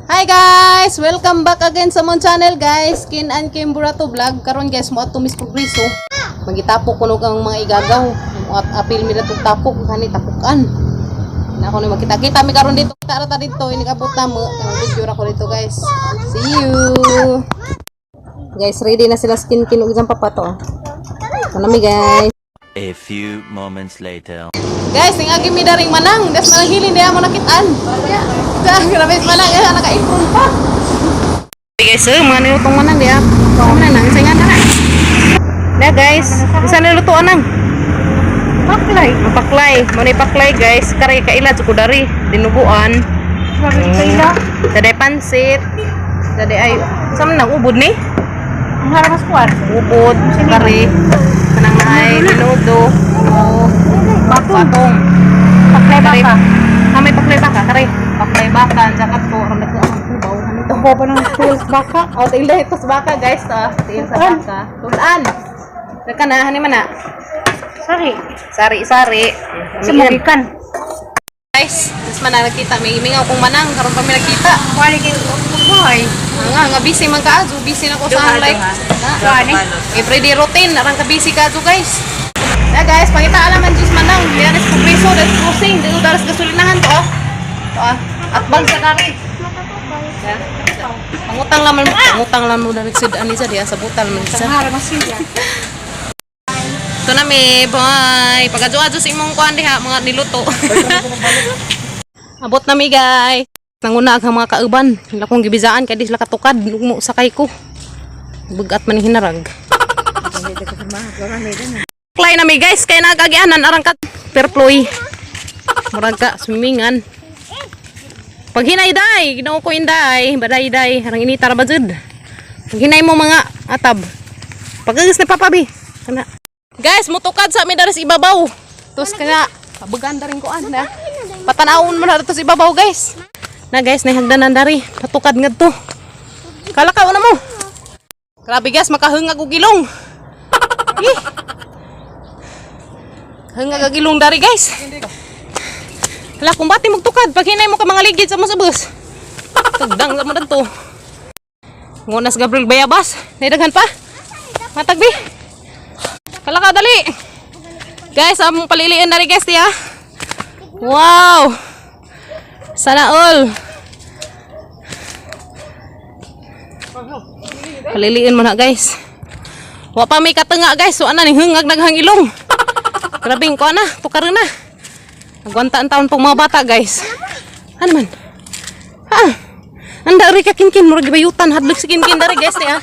Hi guys! Welcome back again sa mong channel, guys. Kin and Kim Burato Vlog. Karon guys, mo ato mis progreso. Magitapok kuno kang mga igagaw. Mo at apil mi datong tapok kani tapukan. Na ako ni makita-kita mi karon dito. Tara ta dito, inigabot na mo. Kay video ra ko dito, guys. See you. Guys, ready na sila skin kin ug isang papato. Ano mi, guys? A few moments later. Guys, ning agi mi daring manang, das manang hilin diha mo nakitaan. Ya. Grabe manang, eh, naka-apron pa. Hey guys, so, mga nilutong manang diha. Sa man nang isa nga na. Na guys, isa niluto anang. Paklay. Mapaklay, mo ni paklay, guys. Kare kaila jud ko dari dinuguan. Grabe kaila. Daday pansit. Daday ay sa man nang ubod ni? Ang haramas kuan. Ubod, kare. Kanang naay dinudo. Oo. Batong. Batong. Paklay Kare. baka. Ah, may paklay baka, kare. Paklay baka, ang jakat ko, ron ko ang kubaw. Ano to? Ako pa ng tools baka. Oh, tiil ito sa baka, guys. Ah, tiil sa baka. Tulaan. Daka na, hani man na. Sorry. Sari-sari. Sa mugikan. Guys, mas man na nakita. May mingaw kong manang. Karon pa may nakita. Wali kay buhay. Nga, nga busy man ka. Azo. Busy na ko sa life. Kuan eh. Everyday routine. Arang ka busy ka, azo, guys. Na guys, pangita alaman Diyos manang. Diyan is progreso, that's cruising. Dito daras gasolinahan to, oh. To, ah. At bang sa dari. Ya. Pangutang laman mo, pangutang laman mo dari sid ani sa diya sa butal man Sa sa. haramas siya. Ito na mi, bye. Pag-adyo-adyo sa imong kuan diha, mga niluto. Abot na mi, guys. Nanguna ang mga kauban. Wala kong gibizaan kay di sila katukad. Mo sakay ko. Bugat man ni hinarag. Klay na mi, guys, kay nagagianan arang ka perploy. Murag ka swimingan. Pag hinay day, Ginoo ko inday, baday day, arang inita ra ba jud. Pag hinay mo mga atab. Pagagis na papabi. Kana. Guys, mutukad sa amin dari sa ibabaw. Tos kaya pabugan rin ko an na. Patanawon mo na dito sa ibabaw, guys. Na guys, nahagdanan dari. Patukad ngadto. Kalakaw na mo. Grabe guys, makahungag og ilong. Ih. Hungag og ilong dari, guys. Hala, kung bati magtukad, pag hinay mo ka mga ligid sa mo sa bus. Tagdang sa mo dito. Ngunas Gabriel Bayabas. Naidaghan pa. Matagbi. Kalaka, dali. Guys, among palilian na rin, guys, diya. Wow. Sana all. Paliliin mo na, guys. Wa pa may katunga, guys. So ana ning hungag naghang ilong. Grabing ko na, tukar na. Nagwanta ang taon pong mga bata, guys. Ano man? Ha? Anda ri ka kinkin murag gibayutan hadlok si kinkin dari, guys, niya.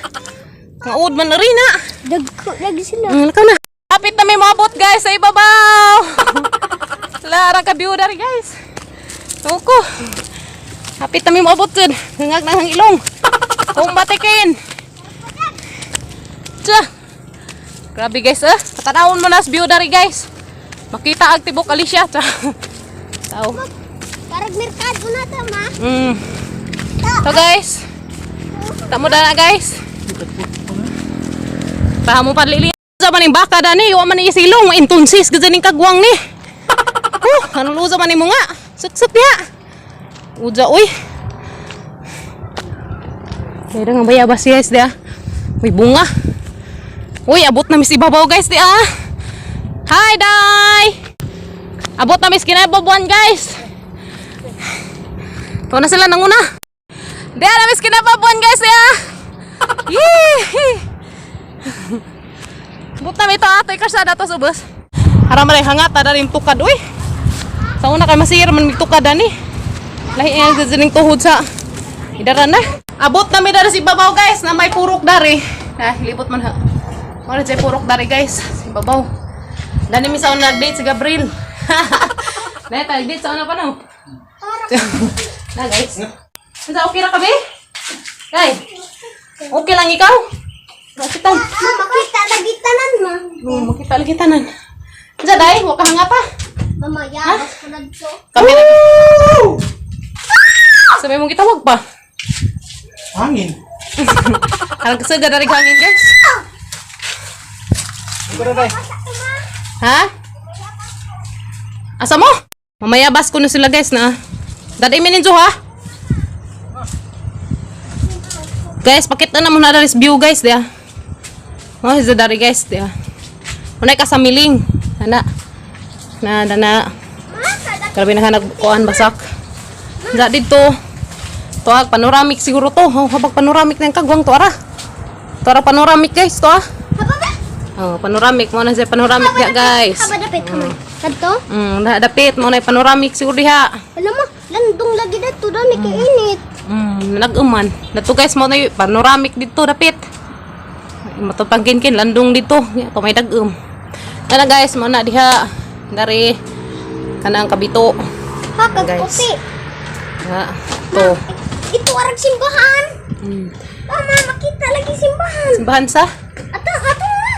Ngaud man ri na. Dagko lagi sila. Lakaw na. Kapit na may maabot, guys, sa ibabaw. Larang ka view dari, guys. Tuko. Kapit na may maabot dun. Hangag na ang ilong. Kung batikin. Tsa. Grabe guys eh. Patanawon mo na sa view dari, guys. Makita ang tibok Alicia. Tsa. Tao. Karag merkado na ta, ma. So guys. Tamo na, guys. Paha mo palili. Sa maning baka dani, wa man isilong, intunsis gud ning kagwang ni. Oh, anong luza man nimo nga? Suksok niya. Uja uy. Kaya nga bayabas, guys, dia. May bunga. Uy, abot na mis ibabaw, guys, di ah. Hi, day. Abot na mis kinababuan, guys. Ito na sila nanguna. Di na mis kinababuan, guys, di ah. Yee! Abot na ito ato ikarsada to sa bus. Haram ray hangat ada rin tukad uy. Sa una kay masir man mig tukad ani. Lahi ang ning tuhod sa idaran na. Abot na mi dari sa ibabaw, guys, na may purok dari. Ah, hilibot man ha. Mara jay purok dari, guys, sa ibabaw. Dani mi sa una nag-date si Gabriel. Neta, nag-date sa una pa no. Na guys. Unsa, okay ra ka be? Kay. Okay lang ikaw? Bakit ang? Ma, makita lagi tanan, ma. Oh, makita lagi tanan. Unsa day? Wa ka hanga pa. Mama, yabas ko nagto. Kami na. Sabi mong gitawag pa. Hangin. Arang kasagad dari hangin, guys. Ha? Asa mo? Mamayabas ko na sila, guys, na. Dad, imi ninyo ha? Guys, pakita na muna dari view, guys, diya. Oh, sa dari, guys, diya. Unay ka sa miling. Ana. Na na na. Grabe na nagkuan basak. Da dito. To ah, panoramic siguro to. Oh, habag panoramic na yung kagwang to ara. To ara panoramic, guys, to ah. Haba ba? Oh, panoramic mo na siya panoramic diha, guys. Haba dapit ka man. Kadto? Na dapit mo na yung panoramic siguro diha. Alam mo, landong lagi dito dami kay init. Nag-uman. Dato, guys, mo na yung panoramic dito dapit. Matupang kin landong dito. Ya, pa may dag-um. Kana, guys, mo na diha. Dari kanang kabito. Ha, kag Guys. puti. Ha, to. Ito arag simbahan. Mama, makita lagi simbahan. Simbahan sa? Ato, ato ma.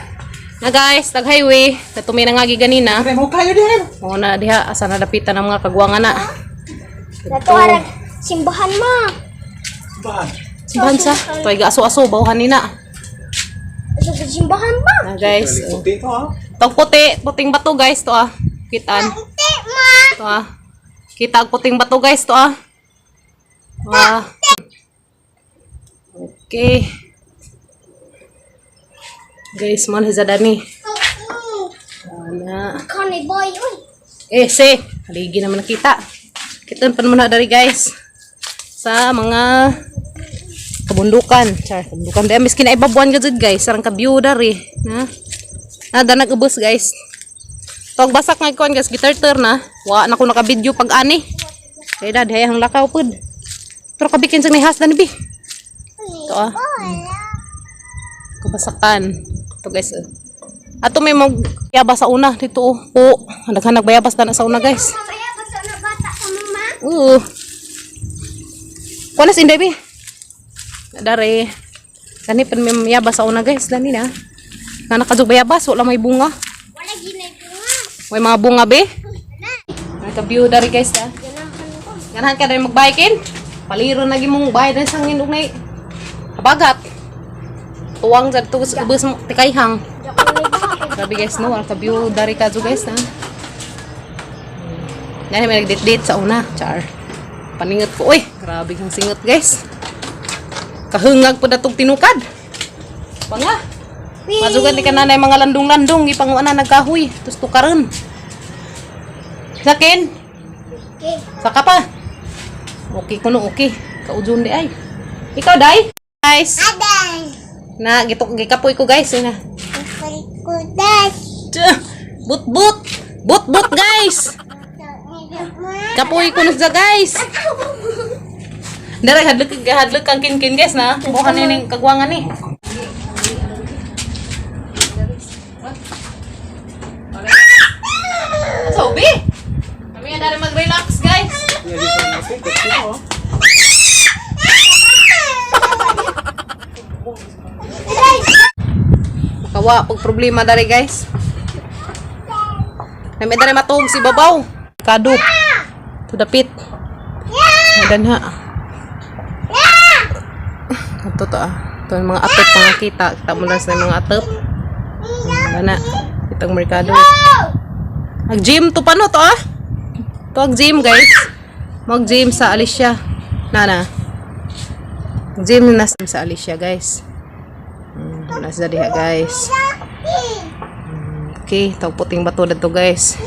Na guys, tag highway. Dato may nangagi ganina. Pre, mo kayo din. Mo na diha asa na dapitan ang mga kagwangan na. Dato arag simbahan ma. Bahan. Simbahan sa? To ay aso-aso bawhan nina. Ito sa simbahan ba? Na guys. Oh. Puti to ah. Tog puti, puting bato, guys, to ah. Kitaan. Ate, ma. To ah. Kita ang puting bato, guys, to ah. Ah. Okay. Guys, man dani. Ana. Kani boy, uy. Eh, se, haligi naman nakita. Kita pa naman na dari, guys. Sa mga kabundukan. Char, kabundukan. Dahil miski na ibabuan ka dyan, guys. Sarang ka-view dari. Na? Na, danag ubos, guys. Tog basak nga kuan, guys, gitar na. Wa na ko naka-video pag ani. Kaya da, dahil ang lakaw pud. Pero kabikin sa nihas dan bi. Ito ah. Kabasakan. Ito, guys. Oh. Ato may mag yabas sa una dito oh. Po, naghanag bayabas na sa una, guys. Mamaya basta na bata ka mama. Oo. Kuha na si Inday, bi. Dare. Kani pan may yabas sa una, guys. Dani na. Nga nakadug bayabas, wala may bunga. Wala ginay bunga. May mga bunga be. Naka-view dari, guys, ah. Ganahan ko. Ganahan ka dari magbiking? Paliro na gimong bayad na sangin og nay. Habagat. Tuwang sa to ubos mo tikayhang. Di ako may baka. Grabe, guys, no, ang ka-view dari ka guys na. Yan may nag-date-date sa una, char. Paningot ko, oy, grabe kang singot, guys. Kahungag po datong tinukad. Panga. Masugat ni kananay mga landong-landong, ipanguan na nagkahoy, tus tukaron. Sakin, Okay. saka pa. Okay kuno okay. Kaudyon di ay. Ikaw day? Guys, Aday. na gitok gikapoy ko, guys, na. Kudas. Tsa, But but. But but, guys. Kapoy ko na siya, guys. Dara hadlok hadlok kang kinkin, guys, na. Bukan ni ning kagwangan ni. Sobi. Kami nga dari mag-relax, guys. Kawa pag problema dari, guys. Nami dari matuog si babaw. Kado. To the pit. Dan ha. Ito to ah. Ito yung mga atop mga kita. Kita mo lang sa mga atop. Wala na. Itong merkado. Ag gym to pa no to ah. To ag gym, guys. Mag gym sa Alicia. Nana. Gym na sa Alicia, guys. Nasa diha, guys. Okay, tawag puting bato na to, guys.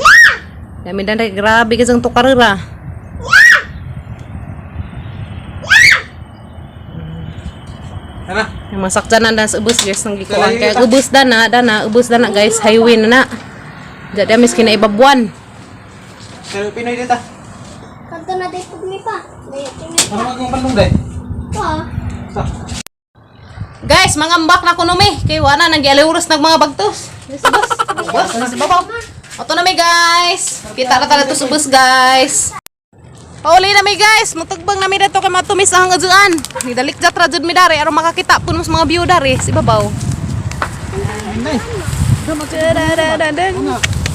Dami na grabe kasi ang tukarera. Ana. Yung masaktan na sa ubos, guys, ng gikuan. Kaya ubos dana, dana, ubos dana, guys, highway na na. Diyan dami miski na ibabuan. Pero Pinoy dito. Kanto na day pugmi pa. Day pugmi Ano magong bandung day? pa. Sa. Guys, mga ambak na kuno mi. Kay wala nang gialiuros nag mga bagtos. Yes, ubos. Ubos, nasa babaw. Ato na mi, guys. Kita na talaga to sa ubos, guys. Pauli na mi, guys. Mutagbang na mi dito kay matumis ang aduan. Nidalik jat ra jud mi dari aron makakita pud mo sa mga view dari sa ibabaw.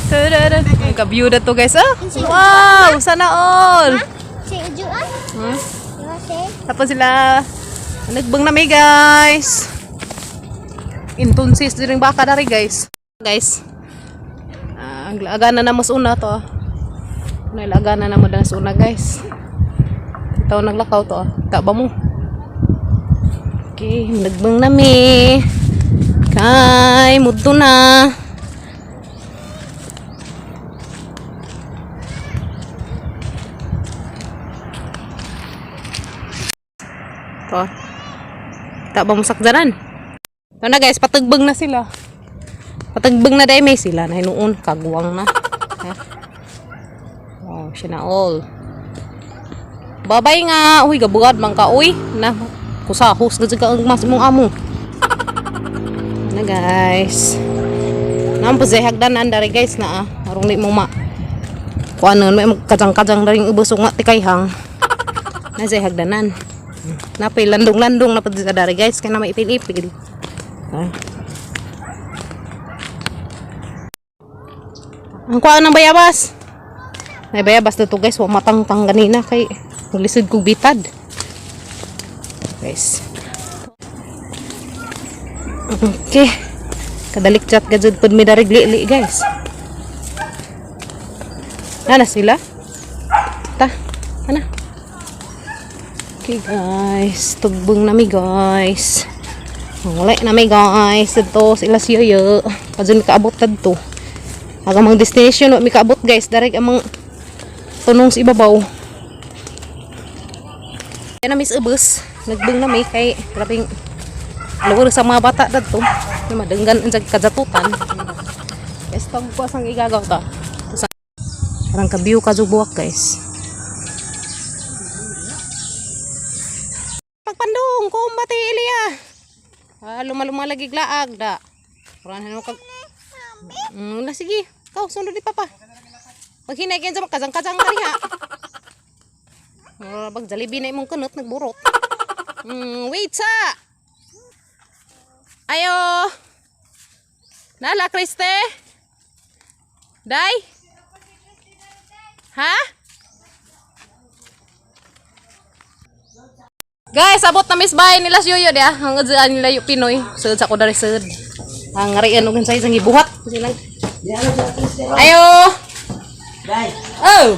Ang ka-view na to, guys. Ah. Wow, sana all. Si ujuan. Hmm? Diba, si? Tapos sila nagbang na mi, guys. Intunsis din yung baka dari, guys. Guys. Ah, ang laagana na mas una to. Ah. Nailagana na mo dan sa una, guys. Ito naglakaw to. Ah. Ta ba mo? Okay, nagbang nami. Kay, mudto na. To. Kita ba mo sakdaran? Ito na guys, patagbang na sila. Patagbang na dahil may sila na hinuon, kagwang na. Ha? Wow, siya na all. Babay nga. Uy, gabugad man ka. Uy, na. Kusahos na ka ang mas mong amo. Na guys. Nang po hagdanan dari guys na ah. Arong di mo ma. Kuanon may kajang-kajang dari ubos nga tikayhang. Na say hagdanan. Napay landong-landong na pud sa dari guys kay na maipil-ipil. Ah. Ang kuan ng bayabas. May bayabas na to guys, wa matangtang ganina kay maglisod kog bitad. Guys. Okay. Kadalik chat gajud pud mi darig li guys. Nana sila? Ta. Ana. Okay guys, tugbong nami guys. Wala na mi guys. Dito sila si Yoyo. Kadyo mi kaabot tadto. Ang amang destination wa mi kaabot guys. Darek amang tunong sa ibabaw. Kaya na mis ubos. Nagbung na mi kay grabing luwar sa mga bata dadto. Na madenggan ang jag kajatutan. Guys, tawag ko asang igagaw ta. Parang kabiyo ka buwak guys. Pagpandong, kumbati Elia. Ah, lumaluma lagi glaag da. Kuran mo kag na sige. Ikaw, sunod ni Papa. Pag hinay kayo sa kajang-kajang ka niya. Mura bag Jollibee na imong kunot, nagburot. Wait sa! Ayo! Nala, Kriste? Day? Ha? Guys, abot na Miss Bay nila si Yoyo dia. Ang udzaan nila yung Pinoy. Sud sa ko dari sud. Ang ngarian og sa isang gibuhat. Silang. Ayo. Oh.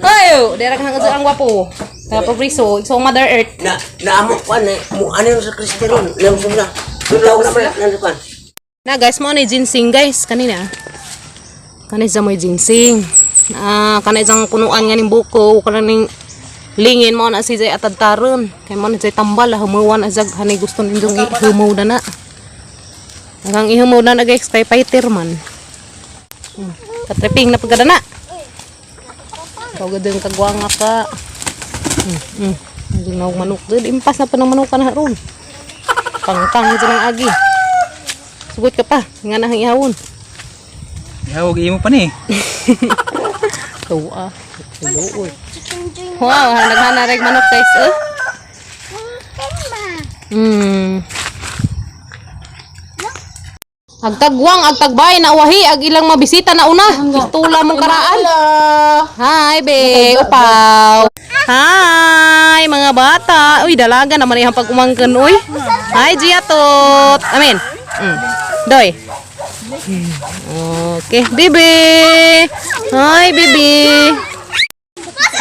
Ayo, dira kang ang gwapo. Sa progreso, so Mother Earth. Na naamo ko ano mo ano yung sa Kristeron nam sumna sumna ko naman nan kan. Na guys, mo ni ginseng guys kanina. Kanina sa mo ginseng. Ah, kanina isang kunuan nga ning buko, kana ning lingin mo na si Jay atadtaron. Kay mo na Jay tambal, humuwan azag hanay gusto ninyong ihumaw na na. Hanggang ihumaw na na guys kay fighter man. Katriping na pagkada na. Kau gadong kagwanga ka. Hindi na manok doon. Impas na pa ng manok ka na ron. Pangkang dyan ang agi. Sugot ka pa. Nga na ang ihawon. Ihawag imo pa ni. Tuwa. Luoy. Chicken joy. Wow, naghana reg manok guys. Eh. Agtagwang, agtagbay, na uwahi, ag ilang mabisita na una. Pistula mong karaan. Hi, be. Upaw. Hi, mga bata. Uy, dalaga naman iyang pag-umangkan, uy. Hi, Gia Tot. Amin. Doy. Okay, bibi. Hi, bibi.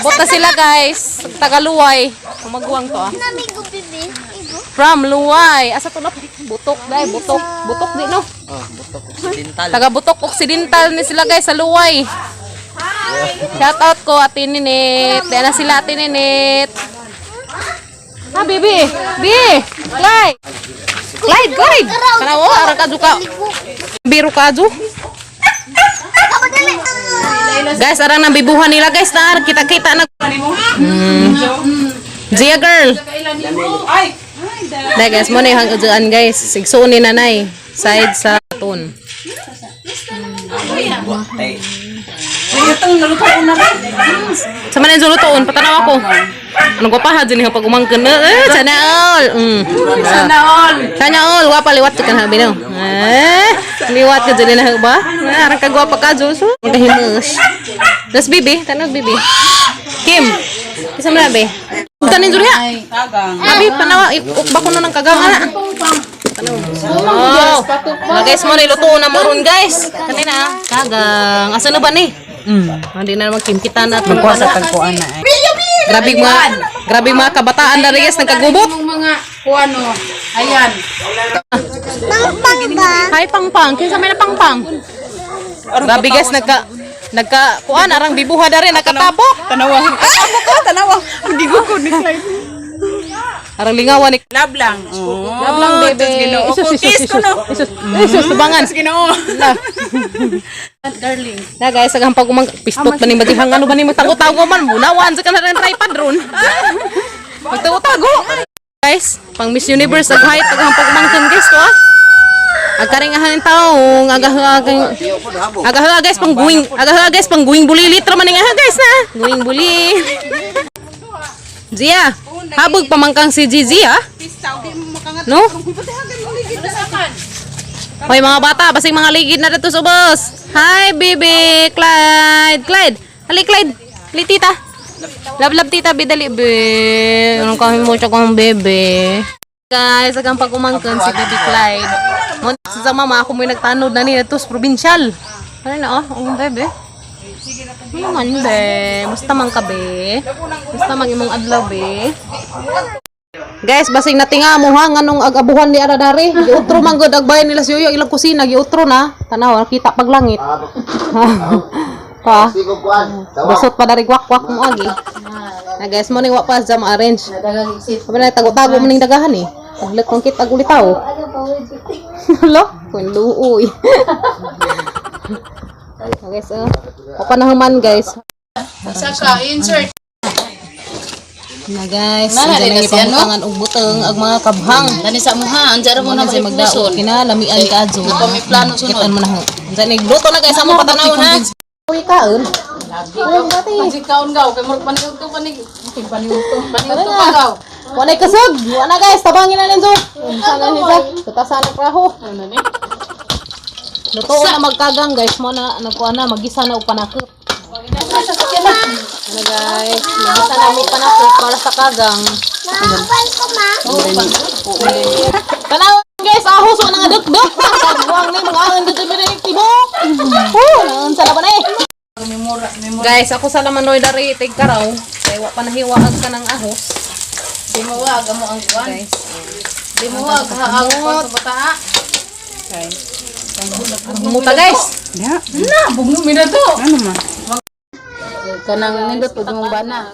Bota sila, guys. Tagaluway. Kumagwang to, ah. Namigo, bibi. Igo. From Luway. Asa to na? Butok dai, butok. Butok di no. Oh, butok occidental. Taga Butok Occidental ni sila guys sa Luway. Shout out ko Ate Ninit. Diyan na sila Ate Ninit. Ah, bibi. Bi. Clyde. Clyde, Clyde. Kana wo ara ka ka. Biro ka ju. Guys, arang nang bibuhan nila guys na kita-kita na. Zia girl. Dai guys, mo na yung hanggang guys. Sigsuon ni nanay. Side sa ton. Sa man yung lutoon, patanaw ako. Anong gwapaha dyan yung pag umangkin. Eh, sana all. Sana all. Sana all. Gwapa liwat ka na binaw. Eh, liwat ka dyan na ba? Ah, arang kagwapa ka, Josu. Ang kahimus. Das bibi, tanaw bibi. Kim, isa mo na be. Tanin zuriya. Abi, panawa, ukba ko na ng kagaw. Ana. Oh. Mga guys, mo niluto na mo ron guys. Kanina, kagang. Asa na ba ni? Hindi na naman kimkitan at magkuha sa Tagpuan na. Brilyo, brilyo! Grabe mga kabataan na guys nagkagubot. Yung mga kuano. Ayan. Pangpang ba? Hi pangpang, kinsa may na pangpang? Grabe guys, nagka kuan arang bibuha dare nakatabok. Tanawa. Tanawa ko, tanawa. Ang gigukod ni Clyde. Arang lingawan ni Love lang. Oh, Love lang bebe. Ginoo Isus, ko. isus, Kiss ko isus, no. isus, isus, tubangan. Ginoo. Na. Darling. Na guys, aghang pag umang pistot ba ni matihang ano ba ni magtago-tago man munawan sa kana rin tripod ron. Magtago-tago. Guys, pang Miss Universe ag height aghang pag umangkon guys to ah. Agkaringahan ng taong agahagang agaha guys pang guwing agaha guys pang guwing bulilit ra man nga guys na. Guwing buli. Zia, habog pamangkang si Gigi ah. No? Hoy mga bata, basing mga ligid na dito sa ubos. Hi, baby. Clyde. Clyde. Hali, Clyde. Hali, tita. Love, love, tita. Bidali, be. Anong kami mo siya kong bebe. Guys, agang pag-umangkan si baby Clyde. Mo sa mama, ako mo'y nagtanod na niya ito sa provincial. Ano na, oh, ang bebe. Ano man, be? Musta man ka, be? Musta man imong adlaw, be? Guys, basing natinga mo ha nganong ag-abuhan ni Aradari. Giutro man gud agbayan nila si Yoyo ilang kusina giutro na. Tanaw kita paglangit. Pa. Busot pa dari gwak-gwak mo agi. Na guys, mo ning wa pa sa ma-arrange. Sabi na tago-tago mo ning dagahan eh. Paglit kong kita gulitaw. Hala, kun luoy. Guys, oh. Wa pa na human guys. Saka insert. Na guys, na na ipamutangan og buteng ag mga kabhang. Dani sa muha, anjara mo Mo na na siya magdaot kinalamian ka adyo. Kami plano sunod. Kitan mo na ho. Unsa ni luto na guys, amo patanawon ha. Uy kaon. Kasi kaon gaw kay murag paniud to panig. Paniud to. Paniud to pa gaw. Walay kasog. Wala guys, tabangin na ninyo. Unsa na ni sa? Tutasan na praho. Luto na magkagang guys, mo na nagkuha na magisa na og panakot. Ano guys, magisa na mo panakot para sa kagang. Maabal ko, ma. Tanaw guys, ahos wa na nga dukduk. Kagwang ni mga ahon dito mi tibok. Oh, unsa na ba na eh? Guys, ako sa laman noy dari tig karaw. Kay wa pa nahiwa ag kanang ahos. Di mo wag amo ang kuan. Guys, Di mo wag haag pa sa bata. muta guys. Ya. Na, bugno mi na to. Ano man? Kanang nindot pud mong bana.